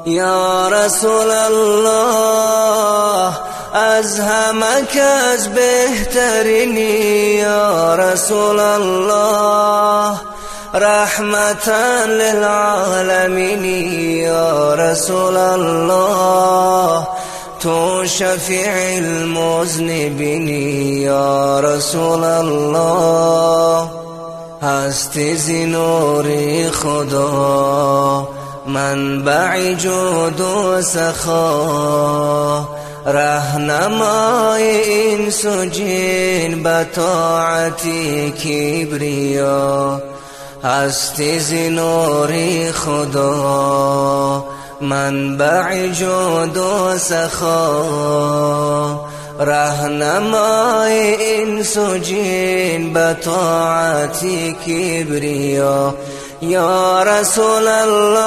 Ё Расулаллоҳ, аз ҳама кас беҳтаринӣ, ё Расулаллоҳ, раҳматан лилъоламин, ё Расулаллоҳ, ту шафеъул музнибин, ё Расулаллоҳ, ҳастӣ зи нури Худо, манбаи ҷуду сахо, роҳнамои инсу ҷин ба тоати кибриё, ҳастӣ зи нури Худо, манбаи ҷуду сахо, роҳнамои инсу ҷин ба тоати кибриё, ё Расулаллоҳ.